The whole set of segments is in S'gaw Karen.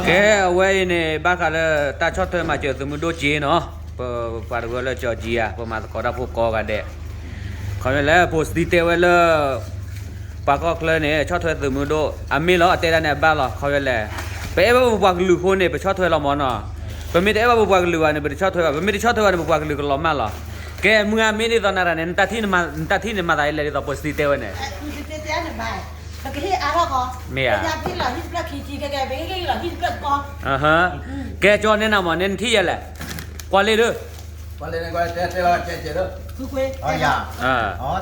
ကဲ အဝဲအံၤန့ၣ် ဘၣ်ဃးလၢတၢ်ဆီၣ်ထွဲမၤစၢၤသုးမုၢ်ဒိၣ်က့နီၤ, ပပှၤတဂၤလၢကၠီကံယၤ ပမၤသကိးတၢ်ဖိကိးဂၤဒဲး, ခီဖျိလၢ posting တဲဝဲလၢ ပှၤကီၢ်ချၢန့ၣ် ဆီၣ်ထွဲသုးမုၢ်ဒိၣ် အမ့ၢ်လီၤ အတဲဒၣ်န့ၣ်အဘၣ်လီၤ, ခီဖျိလဲၣ်, ပအဲၣ်ဘၣ်ပပှၤကလုာ်အဃိန့ၣ် ပဆီၣ်ထွဲလီၤမၢ်နီၤ, ပမ့ၢ်တအဲၣ်ဘၣ်ပပှၤကလုာ်ဘၣ်န့ၣ် ပတဆီၣ်ထွဲဘၣ်, ပမ့ၢ်တဆီၣ်ထွဲဘၣ်န့ၣ် ပပှၤကလုာ်ကလီၤမၢ်လီၤ, ကဲ မုၢ်ဂၤမ့ၢ်ဒ်သိးနၤတၢ်န့ၣ် နတၢ်ထံၣ်န့ၣ်မၤသးဒ်လဲၣ် ဒ်သိး posting တဲဝဲန့ၣ် မ့ၢ်ဧါ, ကဲကၠီနဲၣ်နၤမၢ်န့ၣ် နထံၣ်ယဲလဲၣ်, ကွၢ်လ့ဒုး,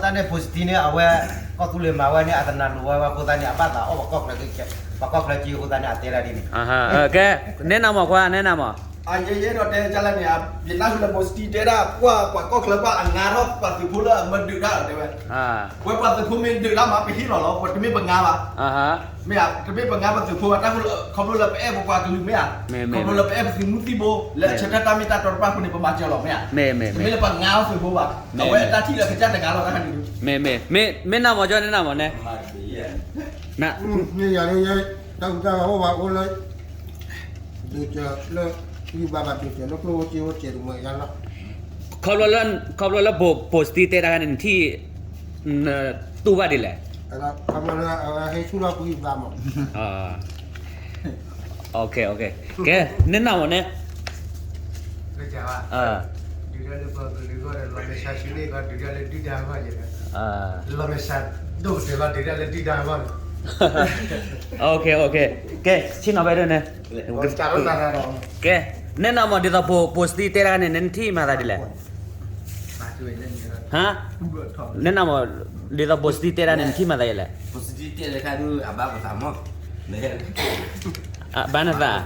တၢ်န့ၣ် posting န့ၣ် အဝဲ ကီၢ်သူလ့ၤမၤဝဲန့ၣ် အတနၢ်လိာ်ဝဲဝဲအဃိသတးန့ၣ် အဘၣ်သးအီၣ်ပှၤကီၢ်ချၢ, ပှၤကီၢ်ချၢက့အဃိသတးန့ၣ် အတဲဒၣ်ဒ်န့ၣ်, ကဲ, နဲၣ်နၤမၢ်ခွါ နဲၣ်နၤမၢ် ယဲယဲဒီးတဲကလဲၣ်န့ၣ် ယနၢ်ဟူလၢ posting တဲဒၣ် ကွၢ်ပှၤကီၢ်ချၢဘၣ်အငါထီၣ်ပှၤသုးဖိလၢအမၢဒုးတၢ်လီၤတဲဝဲ, ဝဲပှၤသုးဖိမ့ၢ်ဒုးတၢ်မး ပဟ့ၣ်လီၤလီၤ ပတမ့ၢ်ပငါဘၣ်, မ့ၢ်ဧါ, တမ့ၢ်ပငါပသုးဖိဘၣ် တၢ်ဃိလၢ ခီဖျိလၢပအဲၣ်ပပှၤကလုာ်မ့ၢ်ဧါ, ခီဖျိလၢပအဲၣ်ပသုးမုၢ်သံၣ်ဘိ လၢအဆၢတၢ်တၢ်မ့ၢ်တၢ်တီတဖၣ်အဃိန့ၣ် ပမၤစၢၤလီၤမ့ၢ်ဧါ, တမ့ၢ်လၢပငါအီၤသုးဖိဘၣ်, အဝဲအတၢ်ထံၣ်လၢကစၢ်တဂၤလီၤတၢ်ခါန့ၣ်, မ့ၢ်, မ့ၢ်နၤမၢ်ကၠီနဲၣ်နၤမၢ်န့ၣ် မ့ၢ်ယၤလၢယဲ တၢ်ဟူးတၢ်ဂဲၤအိၣ်ဘၣ်အိၣ်လၢ ဒုးစၢၤလၢ ဂံၢ်ဘါဘၣ်ဒုးစၢၤလၢကျိၣ်အိၣ်စ့အိၣ်စဲးတမံၤယါလီၤ, ခီဖျိလၢ posting တဲတၢ်ခါန့ၣ် နထံၣ် နတူၢ်ဘၣ်ဒ်လဲၣ်, ခီဖျိလၢအဝဲဟဲဆူၣ်ထီၣ်ကွံဘၣ်မး, OK OK, ကဲ, နဲၣ်နၤမၢ်န့ၣ် OK OK, ကဲ ဆ့ၣ်နီၤဖဲဒၣ်န့ၣ်, ကဲ, နဲၣ်နၤမၢ်ဒ်သိး posting တဲတၢ်န့ၣ် နထံၣ်မၤသးဒ်လဲၣ်, ဟါ, နဲၣ်နၤမၢ် ဒ်သိး posting တဲတၢ်န့ၣ် နထံၣ်မၤသးဒ်လဲၣ်, ဘၣ်နသး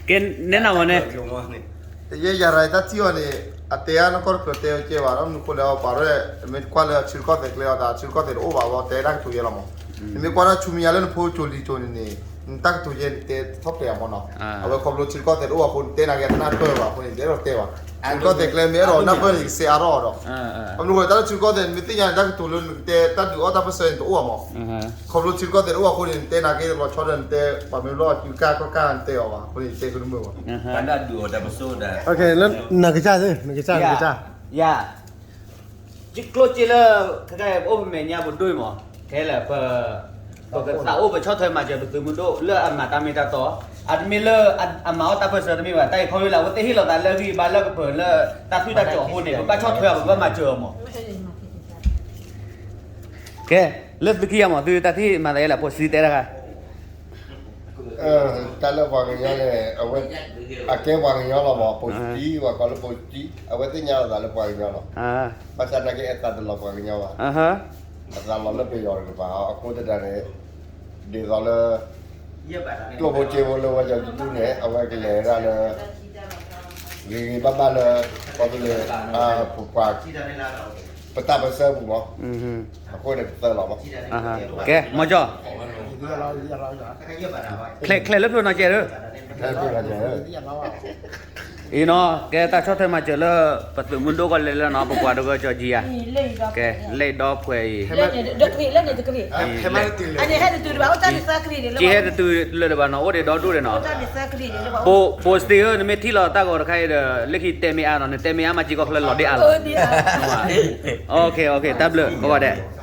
ကဲ, နဲၣ်နၤမၢ်န့ၣ် ယဲယၤရၤတၢ်ထံၣ်အီၤန့ၣ် အတဲအါနကီၢ်တချုးတဲဝဲကဲဘၣ် ဒီးမနုၤဃိလဲၣ် ပှၤရဲၣ် မ့ၢ်ကွၢ်လၢဆံတကီၢ်သဲးကျဲအီၤ တၢ်ဆံတကီၢ်သဲးတအိၣ်ဘၣ်ဘၣ် တဲတၢ်ကတိၤယဲလီၤမး, နမ့ၢ်ကွၢ်ဒၣ်ဆူမဲာ်ညါလၢနဖိကၠိလံၤကၠိန့ၣ်န့ၣ် နတၢ်ကတိၤယဲန့ၣ် တဲထီၣ်ပှဲၤအမးနီၤ, အဝဲခီဖျိဆံတကီၢ်သဲးတအိၣ်ဘၣ်အဃိ နတဲနာ်က့ တနၢ်ပၢၢ်ဘၣ်အဃိန့ၣ် နတအဲၣ်ဒိးတဲဘၣ်, ဆံတကီၢ်သဲးကျဲမ့ၢ်အဲၣ်ဒိးနၢ်ပၢၢ်န့ၣ် ကစဲးအါထီၣ်အီၤဒီး, အမနုၤဃိ တၢ်လၢဆံတကီၢ်သဲး နမ့ၢ်သ့ၣ်ညါန့ၣ် တၢ်ကတိၤလၢနကတဲ တၢ်ဒုးအီၣ်တၢ်ပၢၢ်ဆၢန့ၣ်တအိၣ်ဘၣ်မး ခီဖျိဆံတကီၢ်သဲးတအိၣ်အဃိန့ၣ် နတဲနာ်က့ လီၤဆီဒီးနတဲ ပှၤမ့ၢ်လီၢ်စုကၢ်ကီၢ်ကၢ်နတဲအီၤဘၣ် အဃိန့ၣ် ယတဲကနမုာ်ဘၣ်, ယၤ, ယကျိၣ်စ့လၢ ခဲကဲအိၣ်ပမဲာ်ညါပဒိၣ်မး ခဲလၢာ်ပ ပကသးအိၣ်ပဆီၣ်ထွဲမၤစၢၤပသုးမုၢ်ဒိၣ်လၢအမၤတၢ်မ့ၢ်တၢ်တီ, အတမ့ၢ်လၢအမၤအီၣ်တၢ်ပၢၢ်ဆၢတမ့ၢ်ဘၣ်, တၢ်အံၤခီဖျိလၢအဝဲသ့ၣ်ဟ့ၣ်လီၤသးလၢဂံၢ်ဘါလၢကပၢၤလၢတၢ်သွံၣ်တၢ်စီၤအဃိန့ၣ် ပဘၣ်ဆီၣ်ထွဲအီၤ ပဘၣ်မၤစၢၤအီၤမး ကဲ, လၢသုခံဂၤမး သုတၢ်ထံၣ်မၤသးဒ်လဲၣ် posting တဲတၢ်ခါ, တၢ်လၢပှၤကညီန့ၣ် အဝဲ အကဲပှၤကညီလီၤမး posting ပှၤကိးလၢ posting အဝဲသ့ၣ်ညါလီၤသးလၢပှၤကညီလီၤ, ဘၣ်ဆၣ်နာ်က့ အဲၣ်သးတလီၤပှၤကညီဘၣ်, အသးလီၤလၢပယီၤတကပၤ အဃိသတးန့ၣ် ဒ်သိးလၢ ကျိၣ်ဖိစ့ဖိလၢဝဲယၤကဒူၣ်န့ၣ် အဝဲကလဲၤဒၣ်လၢ ဂ့ၤဂ့ၤဘၣ်ဘၣ်လၢ ကီၢ်သူလ့ၤ ပပှၤ ပတၢ်ပၢၢ်ဆၢပူၤမး, အဃိန့ၣ် ပသၢလီၤမး, ကဲ မီကၠီ, ချဲးလၢဖျိနီၤကဲးဧၢ, အံၤနီၤ ကဲတၢ်ဆီၣ်ထွဲမၤစၢၤလၢ ပသုးမုၢ်ဒိၣ်ကီၢ်လဲၢ်လၢနီၤ ပပှၤတဂၤကၠီကံယၤ, ကဲ လ့ၣ်ဒီခွဲးအံၤ ကဟဲတတုၤလၢၤဘၣ်နီၤ အိၣ်ဒံးဒီဒူၣ်ဒံးနီၤ, posting ဧၢ နမ့ၢ်ထံၣ်လီၤတၢ်ဂီၤတခါအံၤဒီး လၢခံတဲမ့ၢ်အါနီၤ နတဲမ့ၢ်အါမး က့ၤကီၢ်ချၢလီၤဒ့အါလီၤ, တၢ်ဘျုးကိးဂၤဒဲး